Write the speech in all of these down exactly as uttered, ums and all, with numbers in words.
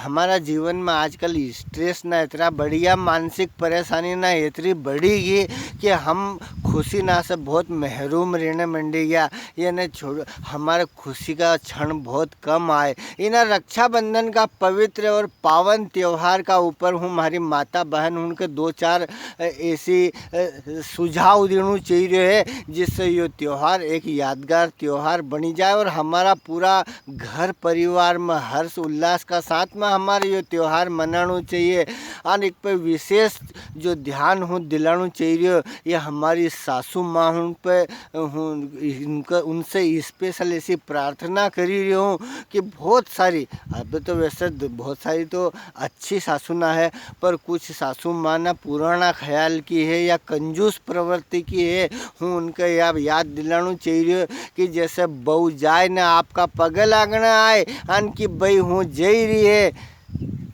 हमारा जीवन में आजकल stress ना इतना बढ़िया, मानसिक परेशानी ना इतनी बढ़ी गई कि हम खुशी ना से बहुत महरूम रहने मंडी गया। ये ने छोड़, हमारे खुशी का क्षण बहुत कम आए। इना रक्षाबंधन का पवित्र और पावन त्योहार का ऊपर हूँ, हमारी माता बहन उनके दो चार, अ, ऐसी, अ, सुझाव देणु चाहिए है, जिससे यो त्योहार एक यादगार त्योहार बनी जाए और हमारा पूरा घर परिवार में हर्ष उल्लास का साथ में हमारे यो त्योहार मनाणो चाहिए। अन एक पे विशेष जो ध्यान हूँ दिलाणो चाहिए, ये हमारी सासू माँ हूँ पे, हूँ इनका, उनसे special ऐसी प्रार्थना करी रही हूँ कि बहुत सारी, अब तो वैसे द-, बहुत सारी तो अच्छी सासू ना है, पर कुछ सासू माँ ना पुराना ख्याल की है या कंजूस प्रवृत्ति की है। हूँ उनके या याद दिलाणो चाहिए कि जैसे बहू जाए ने आपका पग लागणे आए, अन की बई हूँ जई रही है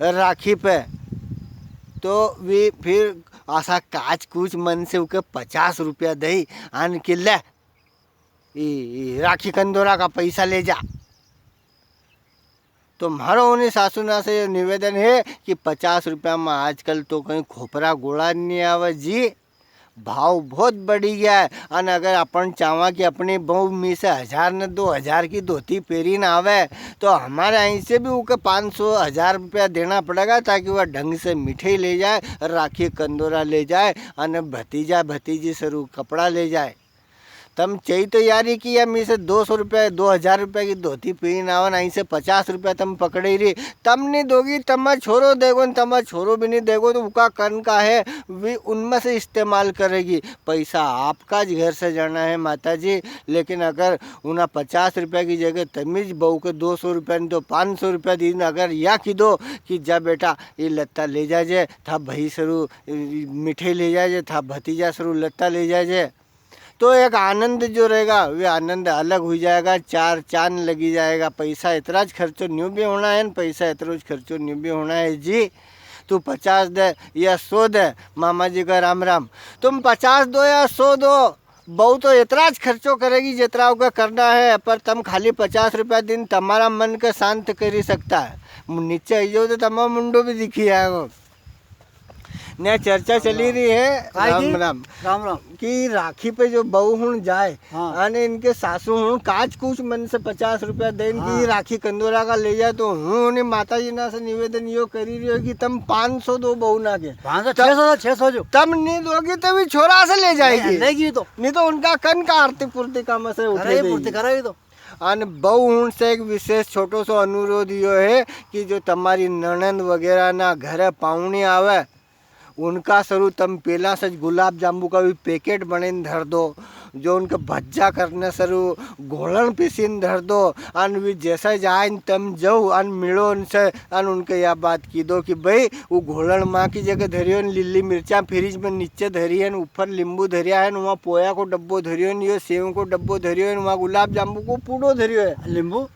राखी पे, तो वी फिर असा काच कूच मन से उके पचास रुपया दई, अन की ले, ई, ई राखी कंदोरा का पैसा ले जा। तो म्हारो उनी सासू ना से यो निवेदन है कि पचास रुपया में आजकल तो कई खोपरा गोळा नी आवे जी, भाव बहुत बढ़ी गया है। अन अगर अपन चाहवा कि अपनी बहू मी से हजार न दो हजार की धोती पेरी ना आवे, तो हमारे आई से भी उके पाँच सौ, हजार रुपया देणा पड़ेगा, ताकि वह ढंग से मिठाई ले जाए, राखी कंदोरा ले जाए, अन भतीजा भतीजी सरू कपड़ा ले जाए। तम चई तो यारी कि या मी से दो सौ रुपया, दो हजार रुपया की धोती पेरी ना आवे, आई से पचास रुपया तम पकड़े री, तम नी दोगी, तमा छोरो देगो न, तमा छोरो भी नी देगो, तो उका कन का है, वी उनमें से इस्तेमाल करेगी। पैसा आपका ज घर से जाना है माता जी, लेकिन अगर उना पचास रुपया की जगह तमीज बहू के दो सौ रुपया नी तो पाँच सौ रुपया दी न, अगर या की दो कि जा बेटा, ये लत्ता ले जाजे, था भाई सरू, ए, मिठाई ले जाजे, था भतीजा सरू लत्ता ले जाजे, तो एक आनंद जो रहेगा, वे आनंद अलग हुई जाएगा, चार चांद लगी जाएगा। पैसा इतरा ज खर्चो न्यू भी होना है न, पैसा इतरो ज खर्चो न्यू भी होना है जी। तू पचास दे या सौ दे, मामा जी का राम राम। तुम पचास दो या सौ दो, बहू तो इतरा ज खर्चो करेगी जितरा उके करना है, पर तम खाली पचास रुपया दिन तमारा मन के शांत करी सकता है। मु-, नीचे आई जाओ तो तमारा मुंडो भी दिखी आएगो। ने चर्चा चली रही है, काय राम की? राम। राम राम। कि राखी पे जो बहू हुण जाए, हाँ। अने इनके सासू हुण काच कूच मन से पचास रुपया देन हाँ। कि राखी कंदोरा का ले जाए, तो हूँ उन्हें माता जी ना से निवेदन यो करी रही हो कि तम पाँच सौ दो बहू ना के। पाँच सौ, तम, छह सौ, छह सौ जो। तम नी दोगी तो भी छोरा से ले जाएगी। नहीं, लेगी तो। नी तो उनका कन का आरती पूर्ति का मसे उठे कराई देगी। पूर्ति कराई तो। अन बहू हुण से एक विशेष छोटो सो अनुरोध यो है कि जो तमारी नणंद वगैरह ना घरे पावणी आवे, उनका सरू तम पेला से ज गुलाब जांबू का भी पैकेट बनेन धर दो, जो उनके भज्जा करने सरू घोलन पीसीन धर दो, अन वी जैसा जाए न तम जाओ अन मिलो उनसे, अन उनके या बात की दो कि भाई, वो घोलन माँ की जगह धरियो न, लीली मिर्चा फ्रिज में नीचे धरी है न, ऊपर लींबू धरिया है न, वहाँ पोया को डब्बो धरियो न, यो सेव को डब्बो धरियो है न, वहाँ गुलाब जांबू को पूड़ो धरियो है। लींबू?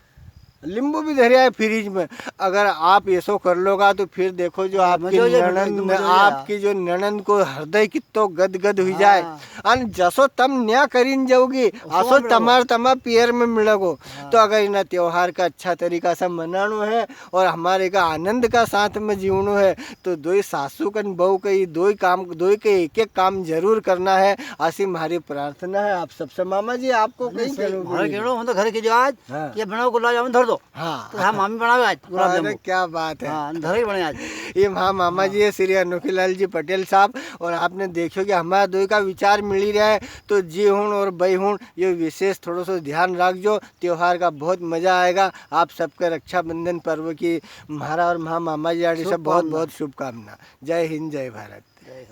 लींबू भी धरिया है फ्रिज में। अगर आप ऐसो कर लोगा तो फिर देखो जो हाँ, आपकी मजा हो जाए, नणंद, मजा हो जाए। आपकी जो नणंद को हृदय कितो गदगद हुई जाए। हाँ। अन जसो तम न्या करीन जाओगी, उसो असो हम लोग। तमार, तमार पियर में मिलेगो। हाँ। तो अगर इन्हें त्योहार का अच्छा तरीका से मनानो है और हमारे का आनंद का साथ में जीवनो है, तो दोई सासू कन बहू के ये दोई काम, दोई के एक एक काम जरूर करना है। असी म्हारी प्रार्थना है आप सबसे। मामा जी, आपको नहीं, कहीं सही, कहनो म्हारे कोई कहनो, हम तो घर के जो आज हाँ। ये बनाओ गुलाब जामुन धर दो। हाँ। तो हाँ, मामी बनावे आज गुलाब अरे, जामुन। क्या बात है। हाँ, धर ही बने आज। ये हाँ, मामा हाँ। जी है श्री अनोखीलाल जी पटेल साहब, और आपने देखियो कि हमारा दोई का विचार मिली रहा है, तो जी हुण और बई हुण ये विशेष थोड़ो सो ध्यान रख जो, त्योहार का बहुत मजा आएगा। आप सबके रक्षाबंधन पर्व की म्हारा और म्हा मामा जी आड़ी से बहुत शुभकामना। बहुत शुभकामना। जय हिंद, जय भारत। जय हिंद।